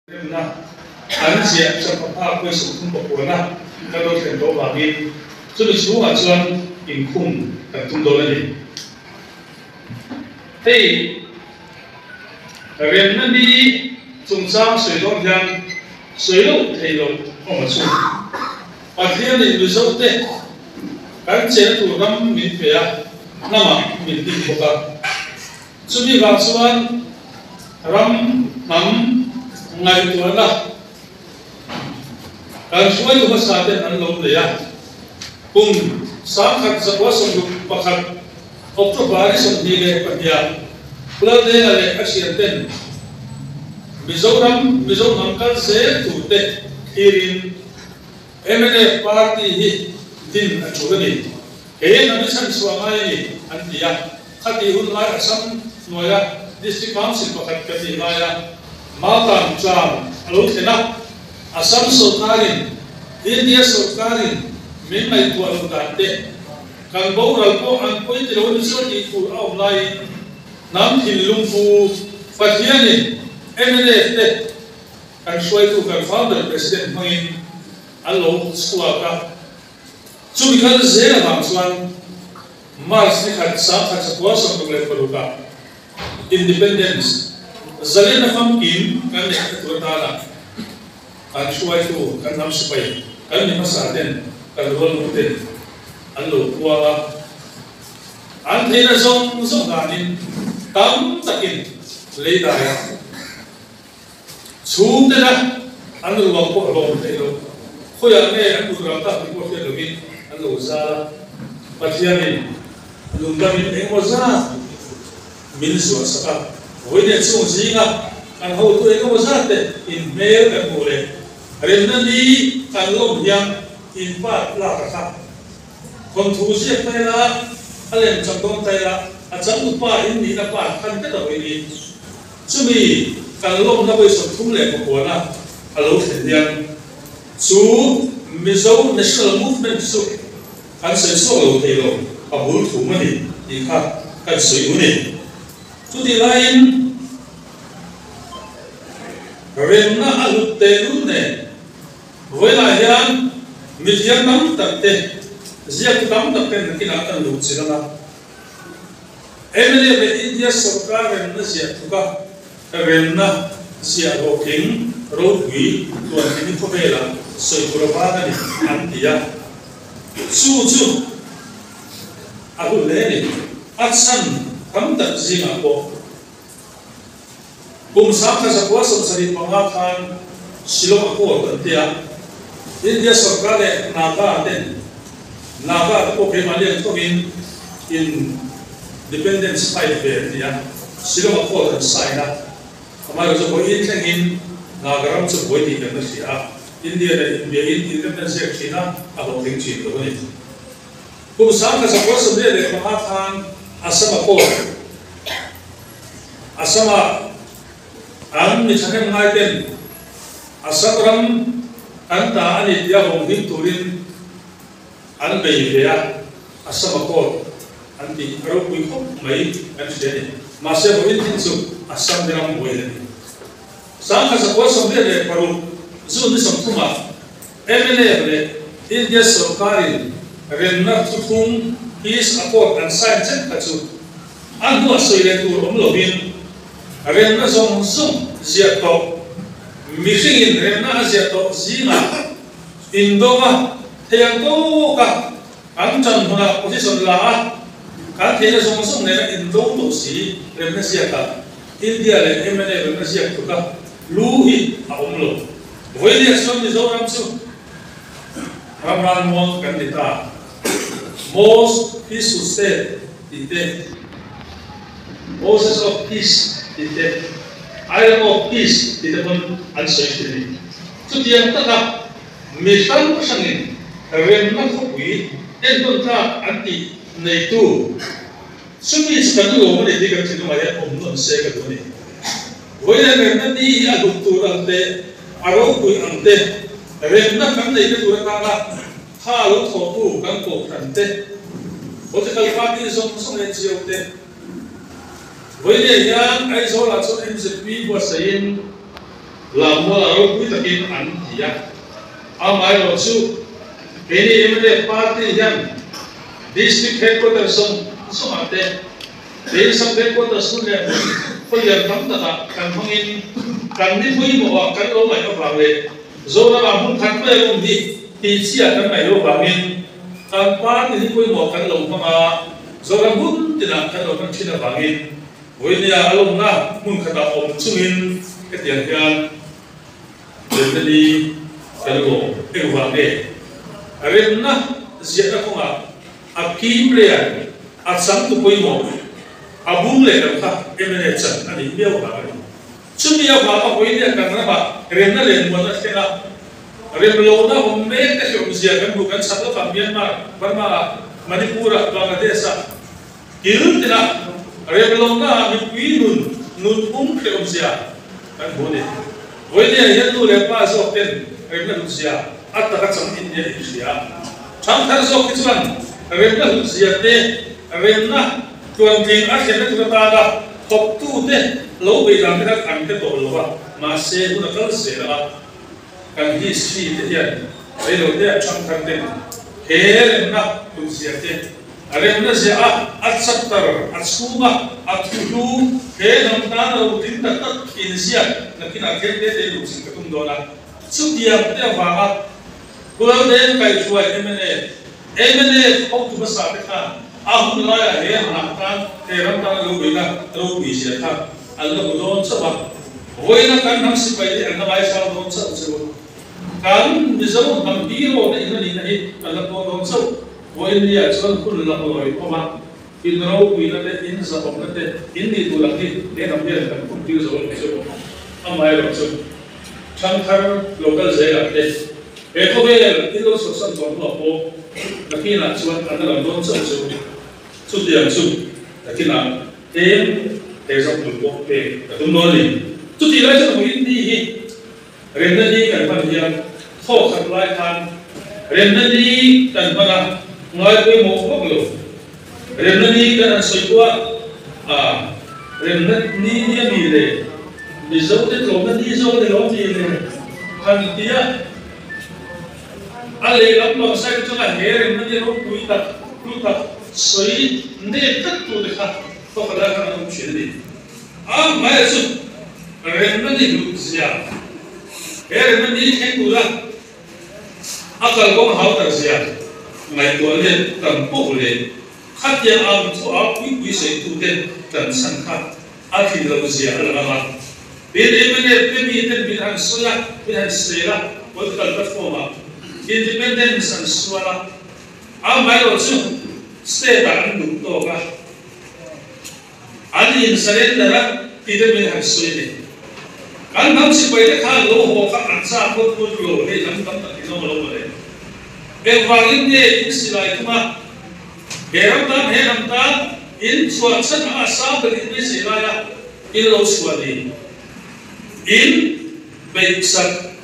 Remna an ziah champapha pawi 30 pakuana kan lo thlen tawh vangin chumi chhungah chuan inkhung kan tum dawn a ni. Hei remna ni chungchang sawi dawn hian sawi loh theih loh awm a chu. Pathianin Mizote kan chena tur ram min pe a, hnamah min din bawk a. Chumi vang chuan ram hnam ngaihtuahna kan hruaitu hmasa ten an lo nei a, kum 1961 October ni 22ah Pulaldenga leh a thian ten Mizoram Mizo hnam kal zel tur te thlirin mnf party hi din a tul a ni. He hnam hi chhanchhuah ngai a ni an ti a. Khati hun lai Assam hnuaia District Council pakhat kan nih laia Maltan tlang a lo thlen a, Assam sawrkarin India sawrkarin min ngaihtuah loh dan te, kan boral pawh an pawi ti lo ni chu tih tur a awm laiin hnam thinlung pu Pathianin mnf te kan hruaitu kan founder President hmangin a lo chhuak a. Chumi kal zel avang chuan March ni khat 1966 ah Independence zalena famkim kan neih kha tur atana kan hruaitu kan hnam sipai kan mi hmasa ten kan rualnu ten an lo puang a, an theihna zawng zawng danin tam takin lei dai a. Chhungtena an ruang pawh hlawm theih loh, khawiah nge an kut ral tak tih pawh hriat lovin an lo zal a. Pathianin lungdamin engemaw zat min zuah sak a, vawiin chhung zinga kan hotu engemaw zat te inhmel kan hmuh leh remna ni kan lawm hian inpat lak a kha. Thawnthu ziak ta ila, a lem chak dawn ta ila, a changtupa in nihna part khan vek a vawiin. Chumi kan lawmna vawi 39 a a lo thlen hian chu Mizo National Movement chu kan sawi chhuak lo thei lo, a bul thum a ni tih kha kan sawi u ni. Chutih laiin remna a hlut tehlul nen vawiinah hian mithiam tam tak te, ziaktu tam tak ten nakinah kan luh chilh ang a. Mnf leh India sawrkar remna ziah thuka remna ziah hlawhtling ropui tluantling hi khawvelah sawi tur a vang a ni an ti a, chu chu a hlu hle a ni. A chhan tam tak zingah pawh kum 1975 khan Shillong Accord an ti a, India sawrkar leh Naga ten Naga te pawh keimah lian tawkin independence fight ve an ti a, Shillong Accord an sign a, amaherawhchu vawiin thlengin Naga ram chu buai tih kan la hria a, India leh India in independence ziak thin a, a hlawhtling thin lo a ni. Kum 1995 khan Assam Accord, Assam-ah an mi thahnem ngaiten Assam ram kan ta a ni tia vawng him turin an bei ve a, Assam Accord an tih a ropui khawp mai kan hria a ni. Mahse vawiin thin chu Assam hi ram buai a ni. 1986 June ni 30 ah mnf leh India sawrkarin remna thuthung Peace Accord an sign chet kha chu a hnuah sawi leh tur awm lovin remna zawng zawng ziah tawh mihringin remna a ziah tawh zingah indawma thei ang tawka kan tan hmunah position la a, kan theihna zawng zawng nena indo tawh si remna ziakah India leh mnf remna ziak tluka lu hi a awm lo. Vawinia chuan Mizoram chu ram ralmuang kan ni ta. Most Peaceful State tih te, Moses of Peace tih te, Island of Peace tih te pawn an sawi thin a ni. Chutiang taka mi hrang hrangin remna khawpui entawn tlak an tih neitu chumi chu kan lawm a ni tih kan thinlungah hian awm nawn se ka duh a ni. Vawiin remna ni hi a hlut tur ang te, a ropui ang te, remna kan neihna tur atana tha lo thawhtu kan kohhran te, political party zawng zawng NGO te, vawiin hian Aizawlah chuan MZP buatsaihin, Lammuala ropui takin an ti a. Amaherawhchu, keini mnf party hian District Headquarters zawng zawngah te, Kei Sub Headquarters hmun leh hmun khawlian tam takah kan hmangin kan ni pawimawhah kan lo ngaih avang leh Zoramah hmun khat mai a awm hi tih chiah kan ngaih loh vangin kan party ni pawimawh kan lo hmang a, Zoram hmun tinah kan lo hman thin avangin vawinia a lawmna hmun khatah awm chungin hetiang hian Remna ni kan lawm engvang nge? Remna ziahna kawngah a kim leh a changtu pawimawh a bung leh lo kha mna chan a nih miau vang a ni. Chumi avanga vawinia kan ramah remna leh muanna thleng a, rem lohna awm mek te hi awmzia kan hmu kan chak lawkah Myanmar, Burma-ah, Manipur-ah, Bangladesh-ah kil tina rem lohnaah mipui nun nun um hreh awmzia kan hmu a ni. Vawinia hian nu leh pa zawk ten remna hlutzia a taka chang in nia inhria. Thangthar zawk hi chuan remna hlutzia te, remna tluantling a thlenna tur atana thawktute lo bei dan te kha an hre tawh lo a, mahse hun a kal zel a, kan history te hian reilote ah thangthar ten he remna hlutzia te, remna ziah a a chapter a chhunga a thuhlu he hnam tana lo tling tak tak inziak nakinah tlem te te luhchilh ka tum dawn a, chutiang te avanga Hualden kaihhruai mna, mna hotu hmasa te khan a hun laiah he hnah tan he ram tan a lo beihna ropui zia kha an la hmu dawn chauh a, vawiina kan hnam sipai te an la ngaisang dawn chauh cheu a, kan Mizo hnam hero te in a nihna hi an la pawh dawn chauh. Vawiin ni ah chuan hun la hlawi awm a, in ropuina te, in zahawmna te, in nih tur ang hi he hnam hian kan khum tir zo lo cheu a, amaherawhchu Thangthar local zelah te he khawvel in lo chhuahsan tawh hnuah pawh nakinah chuan an la lang dawn chauh chu. Chutiang chu nakinah tlem he zahmul pawh pek ka tum dawn a ni. Chutih lai chuan vawiin ni hi remna ni kan hman hian thaw khat lai khan remna ni kan hman a ngai pawimawh vak lo. Remna ni kan han sawi pawh a, remna ni nia mi le, Mizo te tlawmna ni zawk a ni lo mi le han ti a, a lehlam bang side atanga he remna ni ropui tak hlu tak sawi nep tlat tu te kha tawk lai khan an awm thin a ni. A hmaiah chu remna ni hlut zia, he remna ni thleng tura A kalkawng hautak zia ngaihtuah let tam poh leh khatiang ang chu a puipui saitute kan chhan kha a thlin lo zia a lang a. Tin, mnf te mi ten min han sawi a, min han sel a, political platform ah independence an sual a, amaherawh chu state ah an duh tawk a, An in surrender a ti te min han sawi a ni. Kan hnam sipai te khan lo haw kha an chak phawt phawt lo hei hnam tam tak in awm a lo mawle. Engvangin nge in silai thung a? He ram tan he hnam tan in chhuah chhan anga sang ber in beisei lai a in lo chhuah ni. In beihsak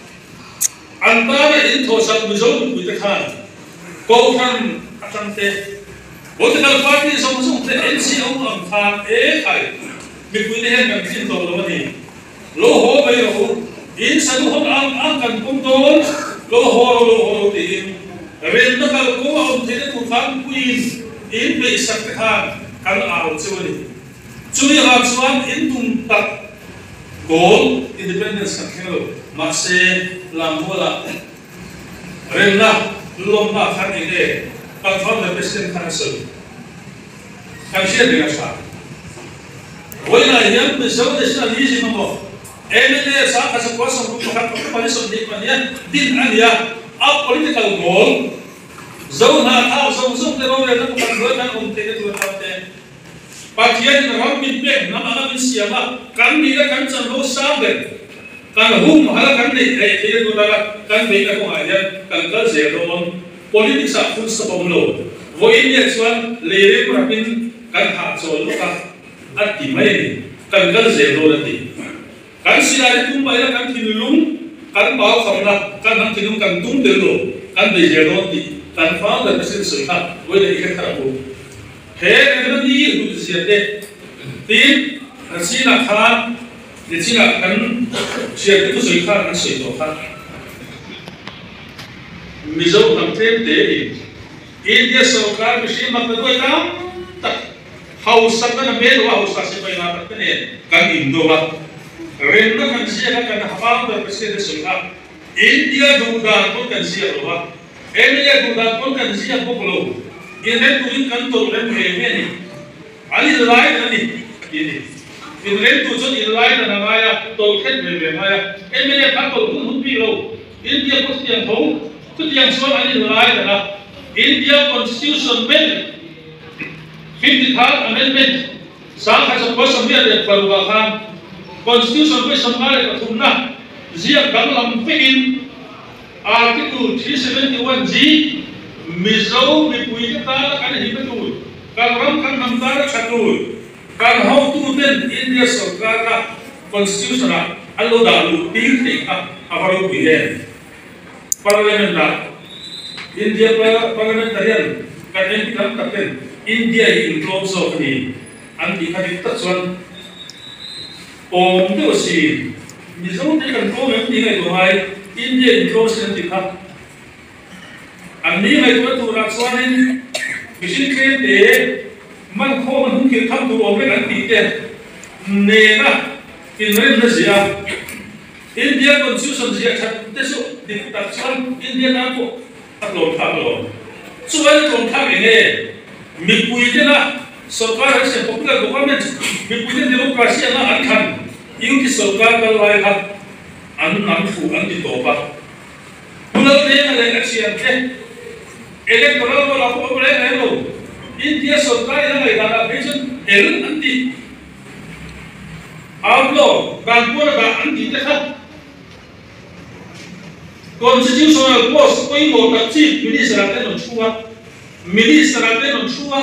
an tana in thawhsak Mizo mipui te khan Kohhran atang te, Political party zawng zawng te NCO ang khan e khai mipui te hian kan tlin tawh lo a ni. Lo haw mai rawh u, in saduhawm ang ang kan pawm dawn, lo haw rawh lo haw rawh tiin remna kalkawng a awm theihna tur khan mipuiin in beihsak te khan kan au cheu a ni. Chumi avang chuan in tum tak goal independence kan thleng lo, mahse Lammualah Remna lawmna khan eng nge kan founder president khan a sawi? Kan hriat reng a tha. Vawiinah hian Mizo nationalism emaw mna 1961 October ni 22 din a ni a, a political goal Zo hnathak zawng zawng te rorelna pakhat hnuai khan awm theihna tur atan te Pathianin ram min pek hnam anga min siam a, kan nihna kan chanvo sang ber Kan humhal a kan neih theih theih a tuna kan beihna kawngah hian kan kal zel dawn. Politics ah full stop a awm lo. Vawiin nia chuan lei rem rapin kan hahchawl lawk a, a ti mai a ni. Kan kal zel dawn a ti. Kan silai te tum mai la kan thinlung kan pau khamna kan hnam thinlung kan tum tel lo kan bei zel dawn tih kan founder president sawi kha vawiin a i hre thar ang u. He remna ni hlut zia te tin Rasinah khan. Nichinah kan thiante thusawi khan an sawi tawh kha. Mizo hnam tlem tein India sorkar mihring mak na duai tam tak hausakna na hmel lo a hausa sipai ngah tak te nen kan indo a, remna kan ziak a kan founder president a sawi kha India duh dan pawn kan ziak lo a, mla duh dan pawn kan ziak bawk lo, inrem turin kan tawlh rem ve ve a ni. An inlai dan a ni a ti a ni. Inremtu chuan inlai dan a ngai a, tawlh khet ve ve a ngai a. Mla kha tawlh hun hun bik lo. India pawh chutiang tho. Chutiang chuan an inlai dan a. India Constitution meuh 53rd Amendment 1946 ah khan Constitution pawh 53 na ziak danglam vekin Article 371G Mizo mipuite tana kan himna tur, kan ram kan hnam tana tha tur, kan hotuten India sorkarna Constitution-ah an lo dah luh tir theih kha a va ropui em? Parliament-ah India Parliamentarian kan MP tam tak ten India hi intlawm zawk a ni an tih kha dik tak chuan Awm deuh si, Mizo te kan tlawm em tih ngaihtuah ngai, India in tlawm sin an ti kha. An ni ngaihtuahna turah chuanin mihring tlem te man khawm an hung thil tham tur awm reng an tih te nena inremna zia, India Constitution zia that te chu dik tak chuan India tan pawh A tlawm thlak lo. Chuan a tlawm thlak eng nge? Mipui tena sorkar an siam popular government, mipui ten democracy anga an thlan UT sorkar kal lai kha an nam fuh an ti tawp a. Pu Laldenga leh a thiante electoral roll ah pawh awm reng reng lo. India sorkar in a ngaihdan ah phei chuan el an ti. Outlaw, dan puan a dah an tih te kha. Constitutional post pawimawh tak Chief Minister-ah te an awm thu a, Minister-ah te an awm thu a,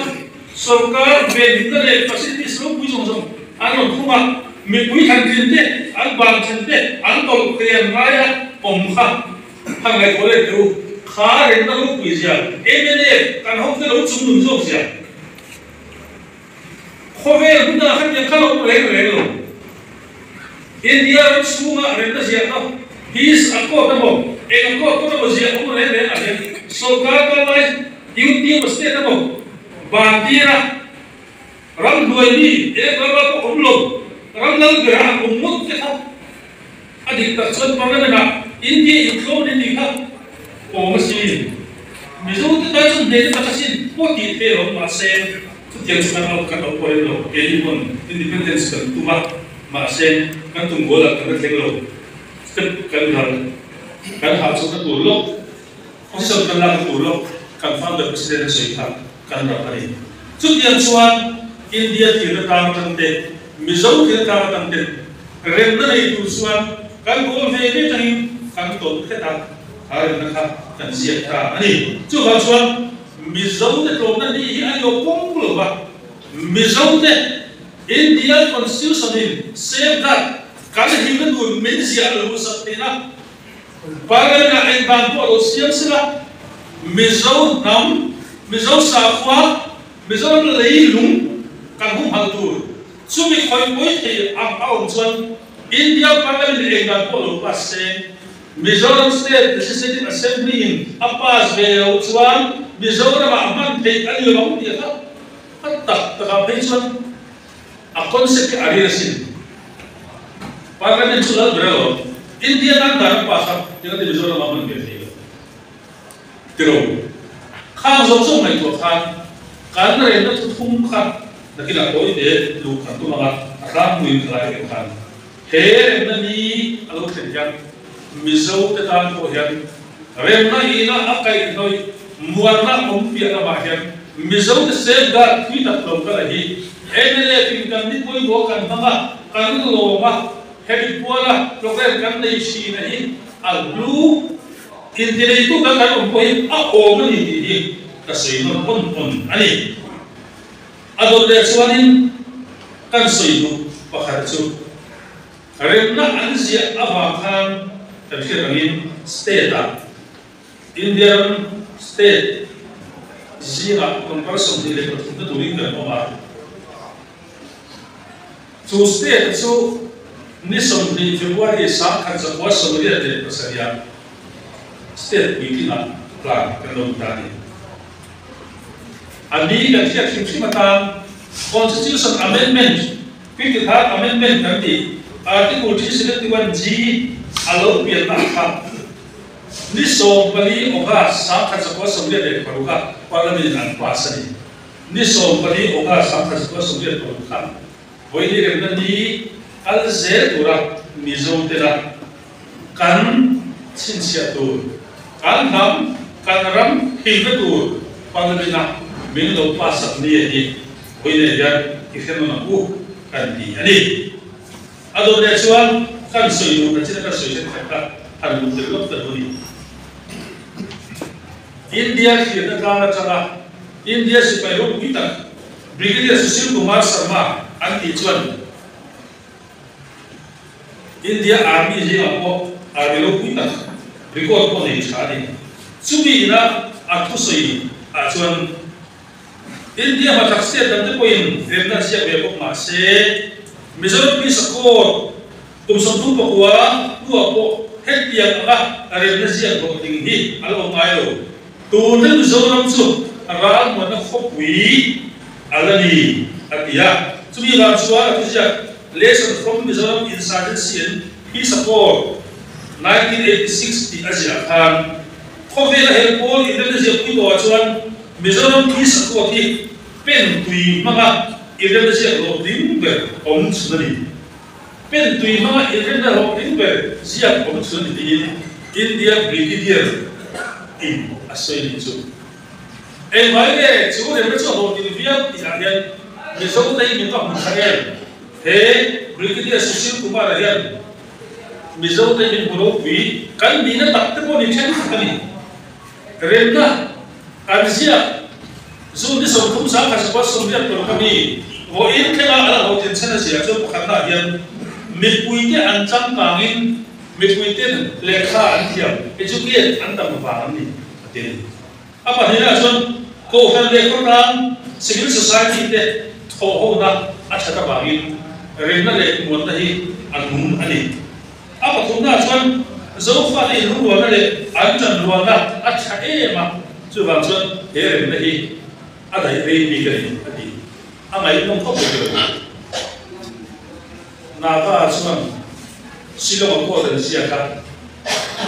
sorkar venhimna leh facilities ropui zawng zawng an awm thung a, mipui thlantlin te, an ban then te, an tawlh hriam ngaia awm kha han ngaihtuah let teh u. Kha remna ropui zia, mla kan hote lo chungnun zawk zia. Khawvel hmunah hetiang kha lo reng reng lo. India ram chhunga remna ziahna Peace Accord emaw, eng accord pawh emaw ziah awm reng reng ah hian sorkar kal lai duty emaw state emaw ban tira ram hnuai mi eng ram ram pawh awm lo, ram lal bera han awm ngawt te kha a dik tak chuan Parliament ah India intlawm ni tih kha awm asin. Mizo te tan chuan hmeichhe tak asin pawh tih theih lo mahse Chutiang chu kan lo kan lo pawh em lo, keini pawn independence kan tum a, mahse kan tum goal ah kan la thleng lo, step kan ral, kan hah chu ka tur lawk, position kan lak a tur lawk, kan founder president a sawi kha kan ram a ni. Chutiang chuan India thirna tlang atang te, Mizo thirna tlang atang ten remna nei tur chuan kan goal ve ve tangin kan tawlh hret a, kha remna kha kan ziak ta a ni. Chuvang chuan Mizo te tlawmna ni hi a ni kawng lo va, Mizo te India Constitution in safeguard kan himna tur min ziah lo zat theihna Parliament ah eng dan pawh lo siam sela, Mizo hnam, Mizo sakhua, Mizoram leilung kan humhalh tur chumi khawih pawi thei ang a awm chuan India Parliament eng dan pawh lo pass se, Mizoram State Legislative Assembly in a pass ve loh chuan Mizoram ah hman theih a ni lo ang tih kha a tak tak ah phei chuan a concept hi a ril asin. Parliament chu lal ber alawm. India tan dan a pass a, tinga ti Mizoram ah hman ve thei lo. Tiro, khang zawng zawng ngaihtuah khan kan remna thuthum kha nakinah tawi te luh kan tum ang a, a tlangpuiin khalai deuh khan. He remna ni a lo thlen hian Mizo te tan pawh hian remna ina a kaihhnawih muanna awm piah lamah hian Mizo te safeguard thui tak lo kal a hi mla tin kan ni pawimawh kan hmang a, kan lawm a, hemi puala program kan nei thin a hi a hlu intineitu kan kan awm pawh hi a awm a ni tih hi ka sawi nawn pawn pawn a ni. A dawt leh chuanin kan sawi duh pakhat chu remna an ziah avang khan kan hriat angin state-ah India ram state zingah number 23 na turin kan awm a, chu state chu. Ni 20 February 1987-ah State puitlingah plan kan lo ta a ni. A ni kan hriat hrim hrim atan Constitution Amendment, 53rd Amendment kan tih Article 371 G a lo pianna kha ni 14 August 1986-ah Parliament in an pass a ni. Ni 14 August 1986 khan Vawiini remna ni kal zel tura Mizo tela kan chhinchhiah tur, kan hnam, kan ram himna tur Parliament-a min lo pass sak ni a hi vawiinah hian i hre nawn ang u kan ti a ni. A dawt leh chuan kan sawi duh na chin a kan sawi thenkhat kha han luh tel lawk ta duh a ni. India thlirna tlang atanga India sipai ropui tak Brigadier Sushil Kumar Sharma an tih chuan India Army zingah pawh Army ropui tak record pawh nei tha a ni. Chumi ina a thusawi ah chuan India hmathak state dang te pawhin remna an siak ve bawk mah se Mizoram Peace Accord Kum 39 hnuah pawh hetiang anga remna ziak hlawhtling hi a la awm ngai lo. Tuna Mizoram chu ralmuanna khawpui a la ni, a ti a. Chumi vang chuan a thuziak Lesson from Mizoram Insurgency and Peace Accord 1986 tih a ziah khan khawvela hel pawl inremna ziakpui tawhah chuan Mizoram Peace Accord hi pen tui hmanga inremna ziak hlawhtling ber awm chhun a ni. Pen tui hmanga inrinna hlawhtling ber ziak awm chhun ni tiin India Brigadier in a sawi nih chu. Engvai nge chu remna chu a hlawhtling viau tih ah hian Mizo te hi min va hmu tha em? He Brigadier Sushil Kumar-a hian Mizo te hi min hmu ropui kan nihna tak te pawh ni thenkhat a ni. Remna an ziak June ni 30 1986 a mi vawiin thlenga a la hlawhtlin chhan a ziah chuan pakhatnaah hian mipuite an changkangin mipuiten lehkha an thiam, educate, an tam vang an ni a ti a ni. A pahnihnaah chuan Kohhran leh khawtlang, civil society, te thawhhona a that avangin remna leh muanna hi a nung a ni. A pathumnaah chuan Zofate inlungrualna leh an ṭanrualna a ṭha em a, chuvang chuan he remna hi a daih rei bik a ni, a ti. A ngaihnawm khawp mai lo. Naga chuan Shillong-a court an ziak a,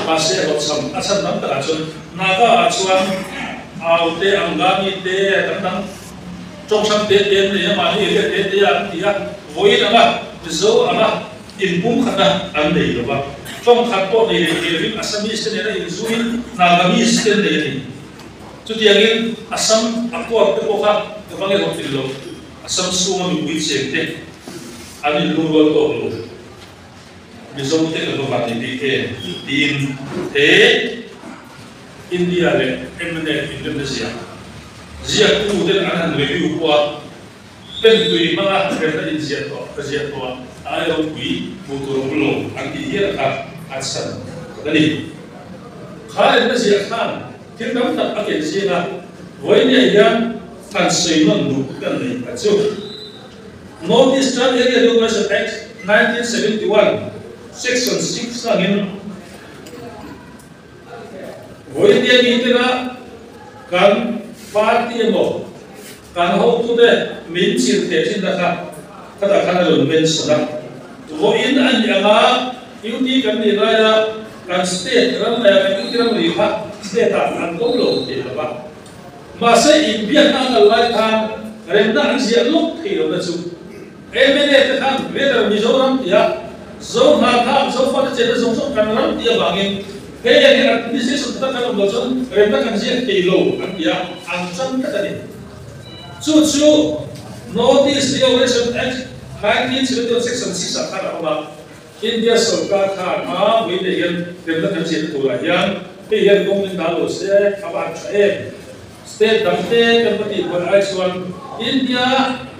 mahse a hlawhchham a chhan tam takah chuan Naga-ah chuan au te, Angami te, dang dang ṭawng hrang te te an nei a, mahni area te te ah an ti a, vawiin anga Mizo anga Inpumkhatna an nei lo va, tawng khat pawh nei leh thei lovin Assamese te nena inzuin Nagamese te an nei a ni. Chutiangin Assam a court te pawh kha ka va nge hlawhtlin lo, Assam chhunga mipui cheng te an inlungrual tawk lo, Mizo te kan va van nei bik em tiin he India leh mnf inremna ziah ziaktu ten an han review pawh a, Pen tui hmanga remna inziah tawh ka ziah tawh a, a ai ropui hmuh tur awm lo an tih hial kha a chhan ka ni. Kha remna ziah khan thil tam tak a ken zing a, vawinia hian han sawi nawn duh ka nei a chu. North Eastern Area Reorganisation Act 1971 Section 6 angin vawinia mi tena kan party emaw Kan hotute min chilh theh thinna kha khatah khan a rawn mention a. Vawiin a nih anga UT kan nih laia kan state ram leh kan UT ram ri kha state ah an ko lo thei lo va. Mahse inbiakna a kal lai khan remna an ziah lawk thei lohna chu mna te khan Greater Mizoram tia Zo hna kha Zofate chenna zawng zawng kan ram tih avangin hei hian hi administration tak kan awm loh chuan remna kan ziak thei lo an ti a, an chan tlat a ni. Chu chu North East Reorganisation Act 1971 Section 6 ah khan a awm a, India sorkar khan a mui te hian remna kan ziahna turah hian hei hian kawng min dal lo se a va han tha em. State dang te kan va tih buai ai chuan India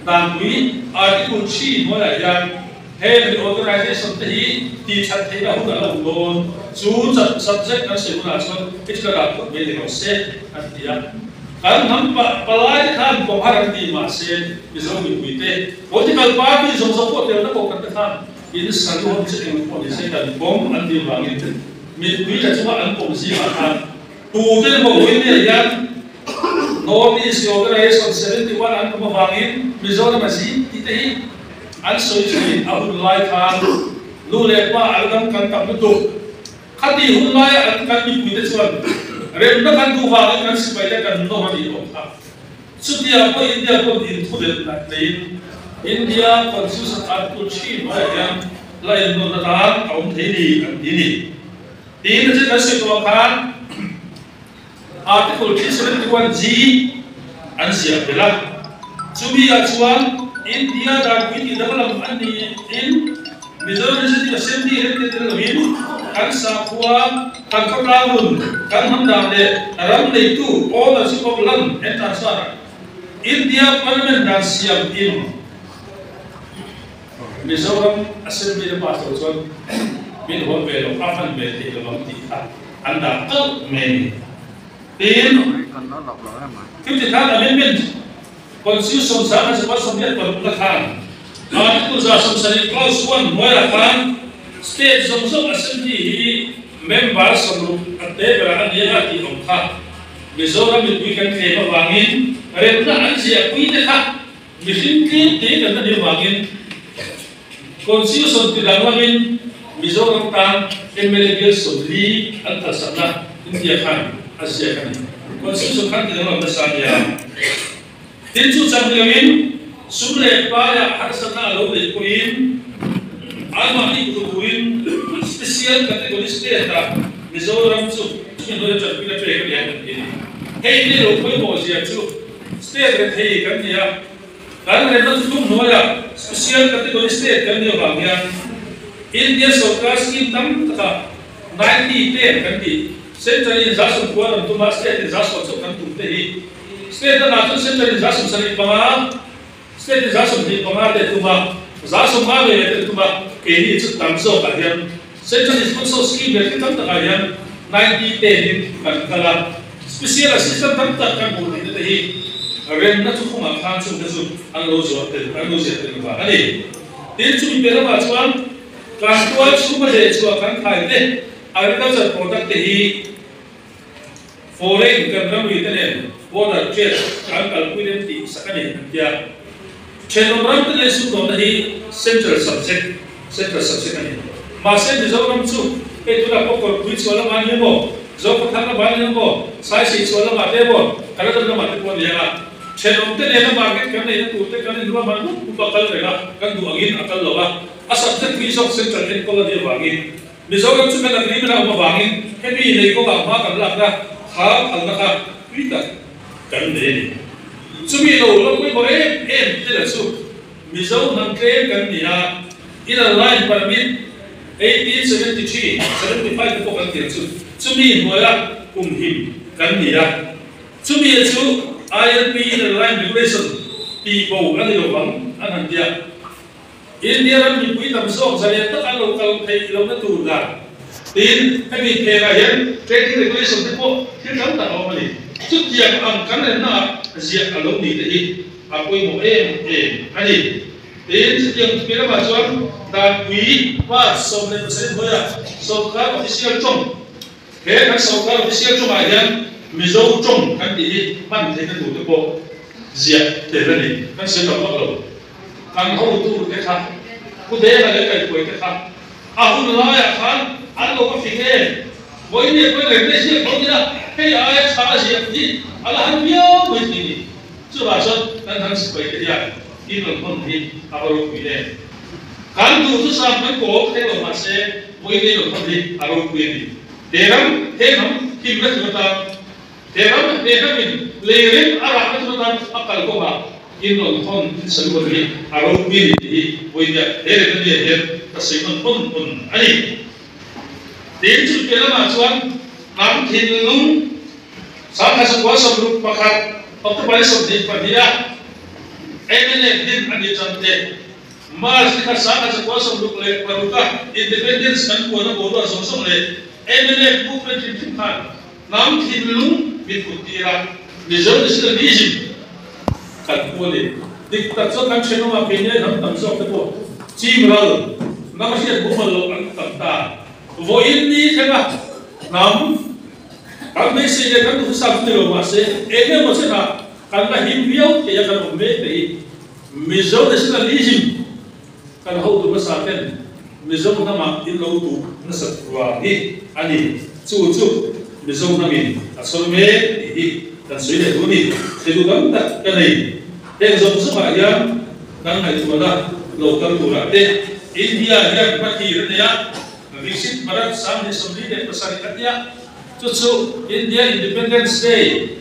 danpui Article 3 hnuaiah hian Heng reorganisation te hi tih that theihna hun a lo awm dawn. Chu subject kan sawi hunah chuan hei chu ka dah phawt mai leh lo se an ti a. Kan hnam palai te khan pawm har an ti mahse Mizo mipui te political party zawng zawng pawh telna kohhran te khan. In saluan chu eng pawh ni se kan pawm an tih vangin mipui la chunga an pawm zingah khan tute emaw Winnie hian North East Organization 71 an pawm avangin Mizoram a zing tih te hi an sawi thin. A hun lai khan nu leh pa an ram kan tam lutuk. Khati hun laia an kan mipuite chuan remna kan duh vangin kan sipaite kan nawr a nih awm kha. Chutia pawh India pawh inthudelh neiin India Constitution Article 3 hnuaiah hian la innawn atan a awm thei ni an ti ni. Tiin a kan sawi tawh khan Article 371 G an ziah belh a. Chumi ah chuan India danpui tih danglam a niin Mizoram Legislative Assembly remti tel loin kan sakhua, kan khawtlang nun, kan hnam dan leh ram neitu ownership of land and transfer ah India Parliament dan siam in Mizoram Assembly na pass loh chuan min hawn ve loh a hman ve theih lo ang tih kha an dah kalh mai a ni. Tin, 53rd Amendment Constitution 1986 na khan Article 170 Clause 1 hnuaiah khan State zawng zawng Assembly hi member 60 a te berah a ni a tih awm kha Mizoram mipui kan tlem avangin remna an ziahpui te kha mihring tlem te kan la nih avangin Constitution ti danglamin Mizoram tan mla bial 40 an phalsakna India khan a ziak a ni. Constitution khan ti danglam nasa a nia. Tin chu chang niloin sum leh paiah harsatna a lo neih pawhin anmahni kututuin special category state-ah Mizoram chu chumi hnuaia tanpuina pek a ni ang kan ti a ni. Hei ni lo pawimawh zia chu state rethei kan ni a. Kan remna thuthlung hnuaiah Special Category State kan nih avang hian India sorkar scheme tam takah 90 ten kan tih, Central in 90 an tum a, State in 10 chauh kan tum te hi State dangah chuan Central in 75, State in 25 te a tum a, 50 ve leh te an tum a, keini chu tam zawkah hian Central in sponsor scheme leh thil tam takah hian 90 ten in kan kal a. Special assistant tam tak kan hmuh theihna te hi remna thuthlungah khan chungte chu an lo zuah tel, an lo ziah tel vang a ni. Tin, chumi piah lamah chuan kan tual chhunga leh chhuah kan khai te, agriculture product te hi foreign kan ramri te nen border trade kan kalpui rem tih sak a ni an ti a. Thenawm ram te leh sumdawnna hi central subject, central subject a ni. Mahse Mizoram chu hei tunah pawh Kawrpui chhuah lamah a ni emaw, Zokhawthar lamah a ni emaw, Saisih chhuah lamah te emaw, Kaladam lamah te pawh a ni ang a. Thenawm te nena market kan neihna tur te kan inruah man mup mup a kal reng a, kan duh angin a kal lo a. A subject hi zawk central enkawl a nih avangin Mizoram chu kan agreement a awm avangin hemi nei kawngah hma kan lakna kha phalna kha tui tak kan nei a ni. Chumi lo la pawimawh em em te la chu Mizo hnam tlem kan ni a, Inner Line Permit 1873, 75 te pawh kan tir chu chumi hnuaia kum him kan ni a. Chumi chu ILP Inner Line Regulation tih bo a ni lo vang an han ti a. India ram mipui tam zawk zalen tak an lo kal theih lohna tur dan tiin hemi phenah hian trading regulation te pawh thil tam tak a awm a ni. Chutiang ang kan remnaah ziah a lo ni te hi a pawimawh em em a ni. Tin, chutiang thupui lamah chuan Danpui Part 17 hnuaiah Sawrkar Official tawng, he kan Sawrkar Official tawngah hian Mizo tawng kan tih hi hman theihna tur te pawh ziah tel a ni. Kan sawi tam vak lo. Kan hotu te kha, Pu Denga leh Kaihpuai te kha a hun laiah khan an lo va fing em? Vawiin leh vawiin reng te ziak tho ila hei aia tha a ziak hi a la han viau mai thei ni. Chuvah chuan kan han sipai te hian in rawn hawn hi a va ropui em? Kan duh chu sam kan kawl thei lo mahse vawiin in rawn hawn hi a ropui a ni. He ram, he hnam himna tur atan He ram he hnamin lei rem a rahna tur atan a kal kawngah in rawn hawn in saluan hi a ropui a ni tih hi vawinia he remna ni ah hian ka sawi hman hawn hawn a ni. Tin, chu piah lamah chuan hnam thinlung 1961 October ni 22 a mnf din a ni tan te, March ni kha 1966 a Independence kan puan a boruak zawng zawng leh mnf movement hrim hrim khan Hnam thinlung min put tir a, Mizo nationalism kan pu a ni. Dik tak chuan kan thenawmah keini hnam tam zawk te pawh chim ral. Hnam a hriat mumal loh an tam ta. Vawiin ni thlenga hnam kan beisei leh kan duhthusam chu ni lo mahse eng emaw chenah kan la him viau thei a kan awm mek te hi Mizo nationalism kan hotu hmasa ten Mizo hnamah in lo duh nasat vang hi a ni. Chu chu Mizo hnamin a chhawn mek tih hi kan sawi leh duh a ni. Sawi duh tam tak ka nei. Heng zawng zawngah hian kan ngaihtuahna lo kal turah te India hian hmathir a nei a, Viksit Bharat 2047 a tia, chu chu India Independence Day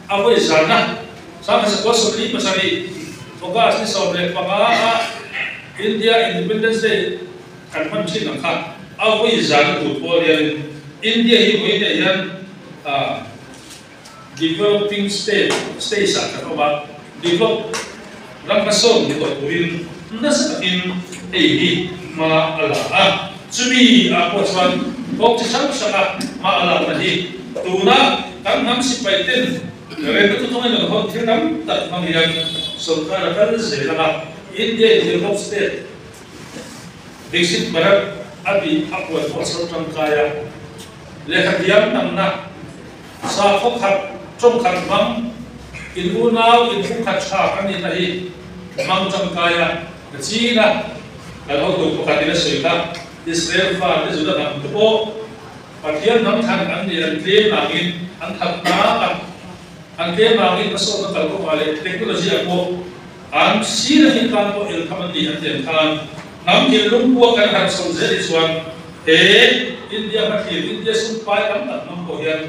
a vawi zana 1947 August ni 15 a India Independence Day kan hman thin ang kha a vawi zana tur pawh hianin India hi vawi nei hian Developing state stage ah kan awm a, develop ram hmasawn ni tawh turin nasa takin hei hi hma a la a, chumi ah pawh chuan kawng chi hrang hranga hma a lakna hi tuna kan hnam sipai ten remna thuthlungin an hawn thil tam tak hmang hian sorkar a kal zel ang a, India in develop state Viksit Bharat a tih a puan pawh a chho tangkai a, lehkhathiam tamna. Sakhaw khat, tawng khat hmang, in unau in hung khat tha kan nihna hi hmang tangkai a, ka chin a, kan hotu pakhat in a sawi kha, Israel fa te Juda hnam te pawh Pathian hnam than an nih an tlem nangin an that nak a, an tlem nangin hmasawnna kal kawngah leh technology ah pawh an sir a hin tan pawh el tham an nih an tiang khan hnam thinlung pua kan han chho zel hi chuan He India hmathlir, India sum pai tam tak hmang pawh hian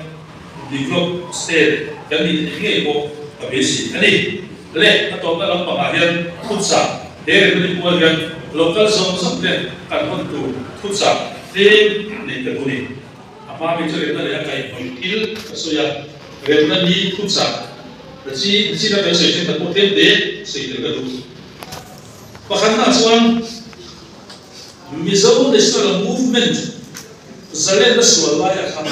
develop state kan nih theih ngei pawh ka beisei a ni. Le a tawpna lampangah hian thuchah, he remna ni pual hian local zawng zawng te kan hawn tur thuchah tlem nei ka duh a ni. A hma mi chu remna leh a kaihhnawih thil ka sawi a, remna ni thuchah ka chi chin a kan sawi thenkhat pawh tlem te sawi tel ka duh. Pakhatnaah chuan. Mizo National Movement zalenna sual laia kha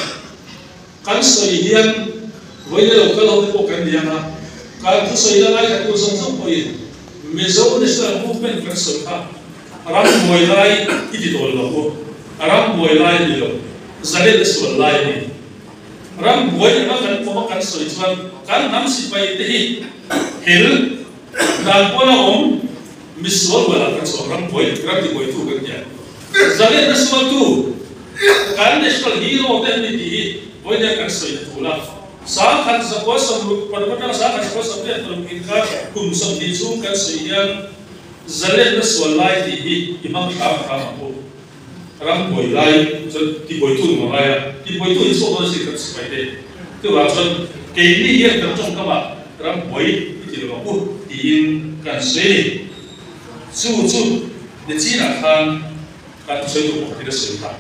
kan sawi hian vawiin lo kal ho te pawh kan ni ang a, kan thusawi la ngaithla tu zawng zawng pawhin Mizo National Movement kan sawi kha ram buai lai i ti tawl lo u, ram buai lai a ni lo, zalenna sual lai a ni. Ram buai anga kan awm a kan sawi chuan kan hnam sipai te hi hel dan pawn a awm. Misual hualah kan chhuak ram buai ram ti buaitu kan nia. Zalenna sualtu kan national hero te an ni tih hi vawiin kan sawi a tul a. 1966 atanga 1986 inkar kum 20 chhung kan sawi hian zalenna sual lai tih hi i hmang hram hram ang u. Ram buai lai chuan ti buaitu ni mang lai a, ti buaitu in chhuak dawn a sin kan sipai te. Chuvang chuan keini hian kan tawngkamah ram buai i ti lo ang u tiin kan sawi a ni. Chu chu Nichinah khan kan thusawitu pakhatin a sawi kha.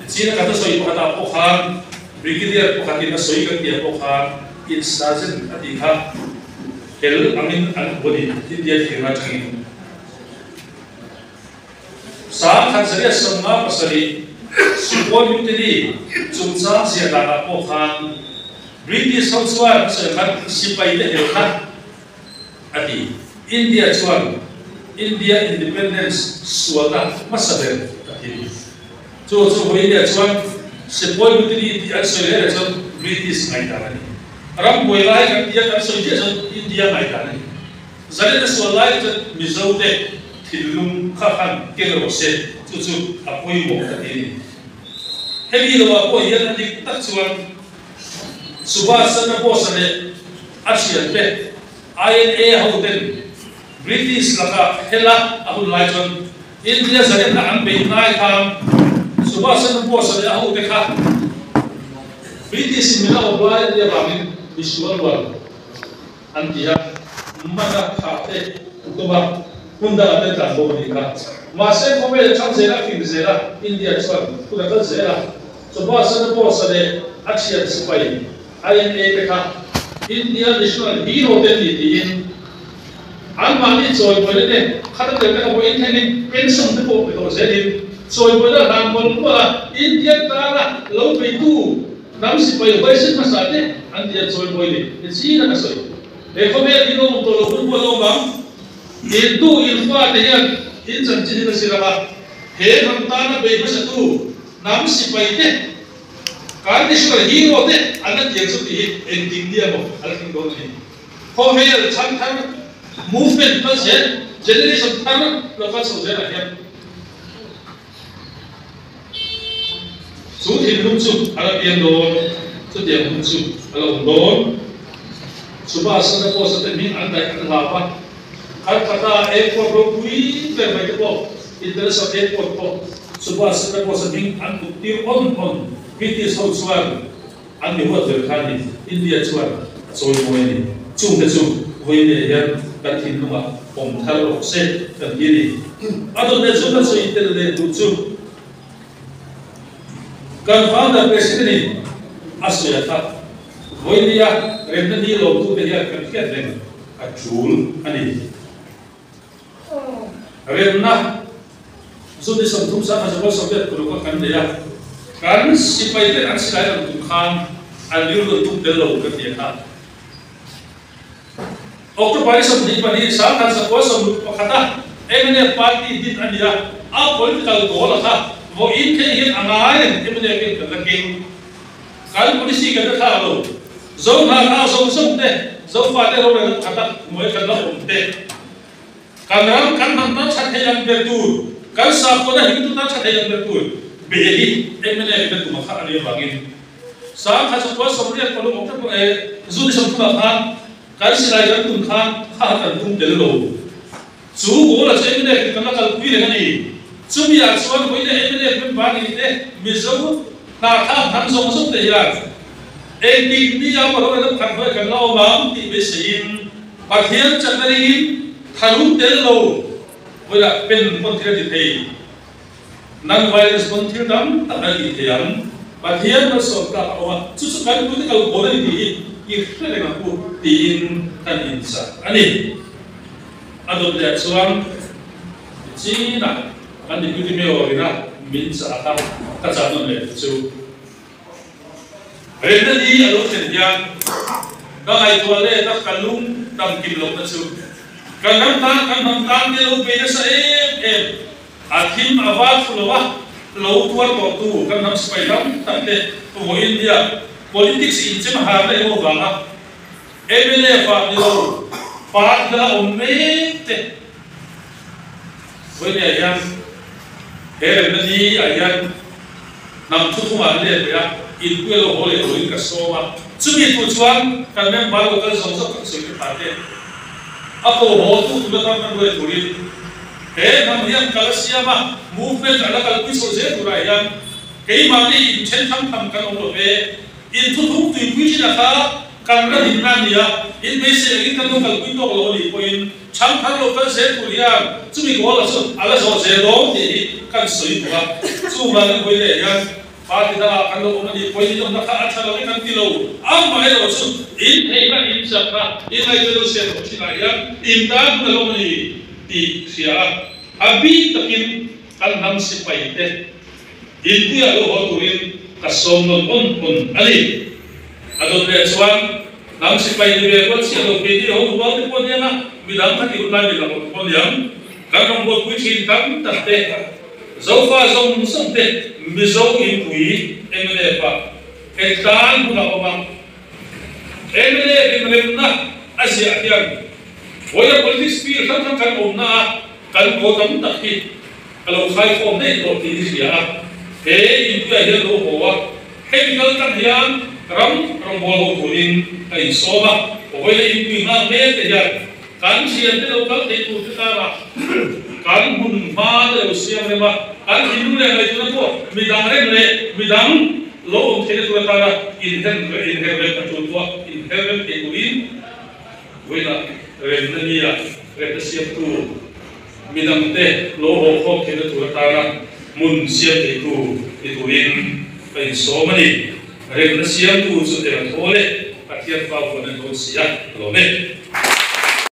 Nichina kan thusawi pakhatah pawh khan Brigadier pakhatin a sawi kan tih ah pawh khan insurgent a tih kha hel angin an hmu a ni India thirna atangin. 1957 Supaul Mutiny chungchang ziah danah pawh khan British ho chuan sawi khan sipai te hel kha a ti. India chuan India Independence sualna hmasa ber a ti. Chu chu India chuan Sepoy Mutiny tih an sawi leh leh chuan British ngaihdan a ni. Ram buai lai kan tia kan sawi chiah chuan India ngaihdan a ni. Zalena sual lai chuan Mizo te thinlung kha khan keng rawh se, chu chu a pawimawh ka ti a ni. Hemi loah pawh hian a dik tak chuan Subhas Chandra Bose-a leh a thiante INA ho ten British laka hela a hun lai chuan India zalenna an beih ngai khan Subhas Chandra Bose-a leh a hote kha British in min a awm lai a nih avangin misual rual An ti a, mana thah te an tum a, hmun dangah te tlan bo a nih kha. Mahse, khawvel chang zel a fing zel a, India chuan hun a kal zel a. Subhas Chandra Bose-a leh a thian sipai INA te kha India National Hero te an ni tiin anmahni chawibuaina te khat a tel te kha pawhin thlengin pension te pawh pe tawh zelin chawibuaina a hlan mual mual a, India tana lo beitu Hnam sipai huaisen hmasa te an ti a chawimawi ni ni chin a ka sawi. He khawvel hi lawm tawh lo hun pawh a lawm ang. Intu in fa te hian. In chanchin hi ka zir ang a, he hnam tana bei hmasatu hnam sipai te, kan national hero te an la tiang chu tih hi engtik nia maw a la thleng dawn a ni. Khawvel chhan thar movement kal zel, generation thar lo kal chho zelah hian chu thinlung chu a la piang dawn, chutiang hun chu a la awm dawn. Subhas Chandra Bose te hming an daih an hlau a, Calcutta airport ropui ber mai te pawh International Airport pawh Subhas Chandra Bose hming an put tir awn awn British ho chuan an mi huat ber kha a ni. India chuan a chawi mawi a ni. Chungte chu vawiin hian kan thinlungah awm thar rawh se kan ti a ni. A dawt leh chu kan sawi tel leh duh chu kan founder president in a sawi a kha vawinia remna ni lawmtute hian kan hriat reng a tul a ni. Remna zu ni 30 sangha zakua Soviet paruk a kan nei a, kan sipai ten an silai rawn tum khan an rilru an tum tel lo kan ti a kha. October 22 1961 a mnf party din a ni a, a political goal a kha vawiin thleng hian a ngai reng mnf in kan la keng. Kan policy kan la thlak lo. Zo hna kha zawng zawng te, Zofate rorelna pakhat a hnuai kan la awm te, kan ram kan hnam tan tha thei ang ber tur, kan sakhuana himtu tan tha thei ang ber tur be hi mnf in a tum a kha a nih avangin 1986 October June 30 ah khan kan silai kan tum khan kha kan tum tel lo. Chu goal a chu mnf in kan la kalpui reng a ni. Chumi ah chuan vawiin mnf member ni te Mizo hna thak hnam zawng zawng te hian engtik ni a maw ram khat hnuai kan la awm ang tih beiseiin Pathian chakna ringin tharum tel lo vawilah pen pawn thil a ti thei. Non violence pawn thil tam tak a ti thei ang. Pathian malsawm tlak a awm a, chu chu kan political goal a ni tih hi i hre reng ang u tiin kan inchah a ni. A dawt leh chuan Chinah kan Deputy Mayor ina min chah a, ka chah nawn leh chu. Remna ni a lo thlen hian ka ngaihtuah let a, ka lung tam kim lohna chu kan ram tan, kan hnam tan te lo bei nasa em em, a thim a var thlu lo a, lo tuar tawh tu kan hnam sipai tam tak te vawiin nia politics inchem har na emaw vanga mnf ah ni lo party danga awm mek te vawiin hian he remna ni ah hian hnam thuthungah an let leh a, inpuia lo haw leh turin ka sawm a, chumi tur chuan kan member lo kal zawng zawng kan sawi te kha te a ko haw tu tur atan kan ruai turin he hnam hian kal a siam a, movement a la kalpui chho zel turah hian keimahni inthen tham tham kan awm lo ve, inthuthung tuipui thin a kha kan la dinna a ni a, inbeisei angin kan lo kalpui tawk lo a nih pawhin Chhang thar lo kal zel tur hian chumi goal a chu a la zawh zel dawn tih hi kan sawi bawk a. Chuvangin vawi leh hian party dangah kan lo awm a nih pawhin inawmna kha a tha lo in kan ti lo. Amaherawh chu intheihna inchakna ingaihtuah lo siam tawh thinah hian intan hun a lo awm a ni tih hria a, a bik takin kan hnam sipai te inpuiah lo haw turin ka sawm nawn awn awn a ni. A dawt leh chuan hnam sipai ni ve rual chiah lo keini ho rual te pawh aniang a, midang kha tih hun lai ni lo pawh aniang. Kan rawngbawlpui thin tam tak te, Zofa zawng zawng te, Mizo mipui mnf ah engtan hun a awm a, mnf in remna a ziah hian vawiina politics bill hrang hrang kan awmna a kan kaw tam tak hi a lo khaikhawm daih tawh tih hi hria a, he inpuiah hian lo haw a. Hemi kal tlang hian ram rawngbâwl ho turin a insawm a, vawiina inpui nghal mek te hian kan thiante lo kal thei tur te tana kan hmun hma te lo siam rem a, kan thinlung leh ngaihtuahna pawh midang rem leh midang lo awm theihna tur atana inher inher rem a tul pawh inher rem thei turin vawiina remna nia remna siamtu Midangte lo haw khawm theihna tur atana hmun siam theitu ni turin ka insawm a ni. Remna siamtu chu eng a thawl e, Pathian fa vuan a ni dawn si a, ka lawm e.